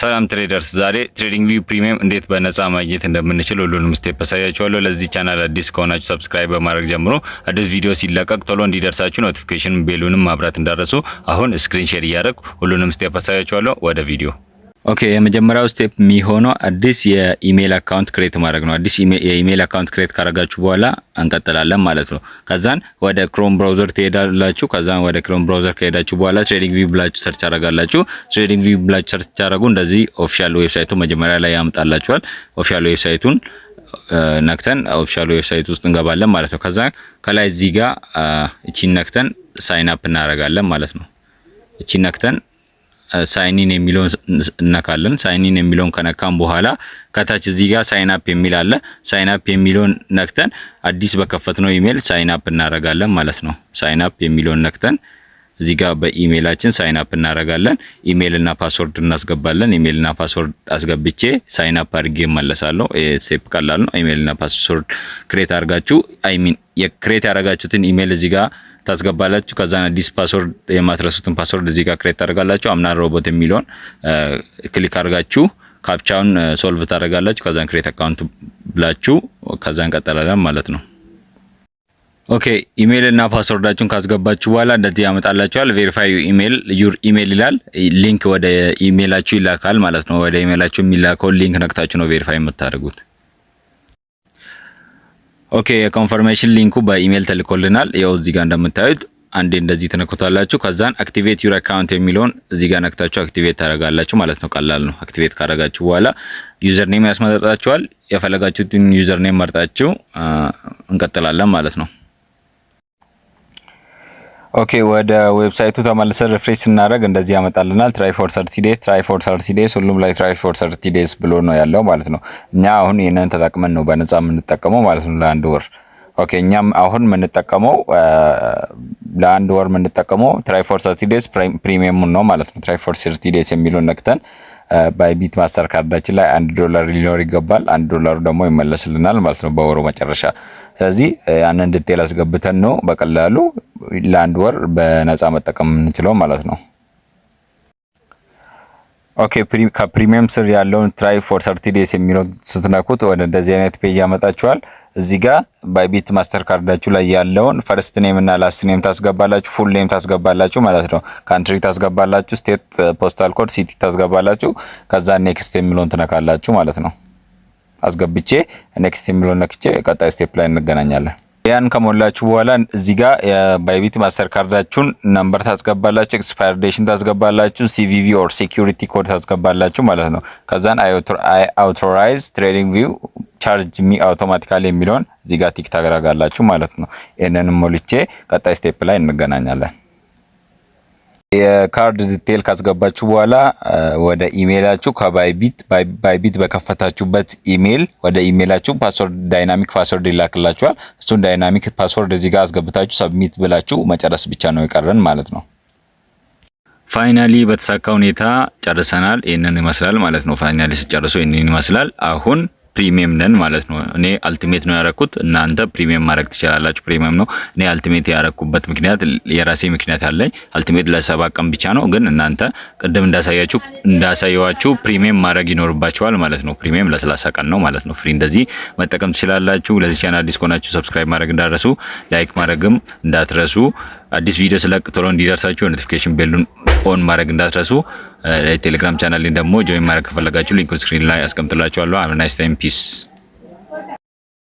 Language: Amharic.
ሰላም traders፣ ዛሬ TradingView Premium እንዴት በነፃ ማግኘት እንደምንችል ሁሉንም step አሳያችኋለሁ። ለዚህ ቻናል አዲስ ከሆናችሁ subscribe በማድረግ ጀምሮ አዲስ ቪዲዮ ሲለቀቅ ቶሎ እንዲደርሳችሁ notification bell ኡንም ማብራት እንዳትረሱ። አሁን screen share እያደረኩ ሁሉንም step አሳያችኋለሁ። ወደ ቪዲዮ። Okay፣ የመጀመሪያው step የሚሆነው አዲስ የ email account create ማድረግ ነው። አዲስ የ email account create ካደረጋችሁ በኋላ እንቀጥላለን ማለት ነው። ከዛን ወደ Chrome browser ትሄዳላችሁ። ከዛን ወደ Chrome browser ከሄዳችሁ በኋላ TradingView ብላችሁ search ታደርጋላችሁ። TradingView ብላችሁ search ስታደርጉ እንደዚህ official website ኡ መጀመሪያ ላይ ያመጣላችኋል። Official website ኡን ነክተን official website ውስጥ እንገባለን ማለት ነው። ከዛ ከላይ እዚህ ጋር እቺን ነክተን sign up እናደርጋለን ማለት ነው። እቺን ነክተን sign in የሚለውን እነካለን። Sign in የሚለውን ከነካን በኋላ ከታች እዚህ ጋር sign up የሚል አለ። Sign up የሚለውን ነክተን አዲስ በከፈትነው email sign up እናደርጋለን ማለት ነው። Sign up የሚለውን ነክተን እዚህ ጋር በ email ኣችን sign up እናደርጋለን። ኢሜል እና password እናስገባለን። ኢሜል እና password አስገብቼ sign up አድርጌ እመለሳለሁ። Step ቀላል ነው። ኢሜል እና password create አድርጋችሁ፣ I mean የ create ያደረጋችሁትን ኢሜል እዚህ ጋር ታስገባላችሁ። ከዛ አዲስ password፣ የማትረሱትን password እዚህ ጋር create ታደርጋላችሁ። I'm not robot የሚለውን click አድርጋችሁ captcha ውን solve ታደርጋላችሁ። ከዛን create account ብላችሁ ከዛ እንቀጥላለን ማለት ነው። Okay፣ email እና password ኣችሁን ካስገባችሁ በኋላ እንደዚህ ያመጣላችኋል። Verify email your email ይላል። Link ወደ ኢሜይላችሁ ይላካል ማለት ነው። ወደ ኢሜይላችሁ የሚላከውን link ነክታችሁ ነው verify የምታደርጉት። Okay፣ የ confirmation link ኡ በ email ተልኮልናል። ያው እዚህ ጋር እንደምታዩት አንዴ እንደዚህ ትነኩታላችሁ። ከዛን activate your account የሚለውን እዚህ ጋር ነክታችሁ activate ታደርጋላችሁ ማለት ነው። ቀላል ነው። Activate ካደረጋችሁ በኋላ username ያስመርጣችኋል። የፈለጋችሁትን username መርጣችሁ እንቀጥላለን ማለት ነው። Okay፣ ወደ website ኡ ተመልሰን refresh ስናደርግ እንደዚህ ያመጣልናል። Try for 30 days፣ try for 30 days፣ ሁሉም ላይ try for 30 days ብሎ ነው ያለው ማለት ነው። እኛ አሁን ይህንን ተጠቅመን ነው በነፃ የምንጠቀመው ማለት ነው ለአንድ ወር። Okay፣ እኛም አሁን የምንጠቀመው ለአንድ ወር የምንጠቀመው try for 30 days premium ኡን ነው ማለት ነው። Try for 30 days የሚለውን ነክተን Bybit Mastercard ኣችን ላይ 1 ዶላር ሊኖር ይገባል። 1 ዶላሩ ደግሞ ይመለስልናል ማለት ነው በወሩ መጨረሻ። ስለዚህ ያንን detail አስገብተን ነው በቀላሉ ለአንድ ወር በነፃ መጠቀም የምንችለው ማለት ነው። Okay፣ ከ premium ስር ያለውን try for 30 days የሚለውን ስትነኩት ወደ እንደዚህ አይነት page ያመጣችኋል። እዚህ ጋር Bybit Mastercard ኣችሁ ላይ ያለውን first name እና last name ታስገባላችሁ፣ full name ታስገባላችሁ ማለት ነው። Country ታስገባላችሁ፣ state፣ postal code፣ city ታስገባላችሁ። ከዛ next የሚለውን ትነካላችሁ ማለት ነው። አስገብቼ next የሚለውን ነክቼ ቀጣይ step ላይ እንገናኛለን። ያን ከሞላችሁ በኋላ እዚህ ጋር የ Bybit Mastercard ኣችሁን number ታስገባላችሁ፣ expiration ታስገባላችሁ፣ CVV or security code ታስገባላችሁ ማለት ነው። ከዛን I authorize TradingView charge me automatically የሚለውን እዚህ ጋር tick ታደርጋላችሁ ማለት ነው። ይህንንም ሞልቼ ቀጣይ step ላይ እንገናኛለን። የ card detail ካስገባችሁ በኋላ ወደ email ኣችሁ ከ Bybit Bybit በከፈታችሁበት ኢሜይል ወደ email ኣችሁ password፣ dynamic password ይላክላችኋል። እሱን dynamic password እዚህ ጋር አስገብታችሁ submit ብላችሁ መጨረስ ብቻ ነው የቀረን ማለት ነው። Finally በተሳካ ሁኔታ ጨርሰናል። ይህንን ይመስላል ማለት ነው። Finally ስትጨርሱ ይህንን ይመስላል። አሁን premium ነን ማለት ነው። እኔ ultimate ነው ያረኩት። እናንተ premium ማድረግ ትችላላችሁ። Premium ነው። እኔ ultimate ያረኩበት ምክንያት የራሴ ምክንያት አለኝ። Ultimate ለ7 ቀን ብቻ ነው፣ ግን እናንተ ቅድም እንዳሳየዋችሁ premium ማድረግ ይኖርባችኋል ማለት ነው። Premium ለ30 ቀን ነው ማለት ነው። Free እንደዚህ መጠቀም ትችላላችሁ። ለዚህ ቻናል አዲስ ከሆናችሁ subscribe ማድረግ እንዳትረሱ፣ like ማድረግም እንዳትረሱ። አዲስ ቪዲዮ ስለቅ ቶሎ እንዲደርሳችሁ notification bell ኡን on ማድረግ እንዳትረሱ። ቴሌግራም ቻናሌን ደግሞ join ማድረግ ከፈለጋችሁ link ኡን screen ላይ አስቀምጥላችኋለሁ። Have a nice time፣ peace።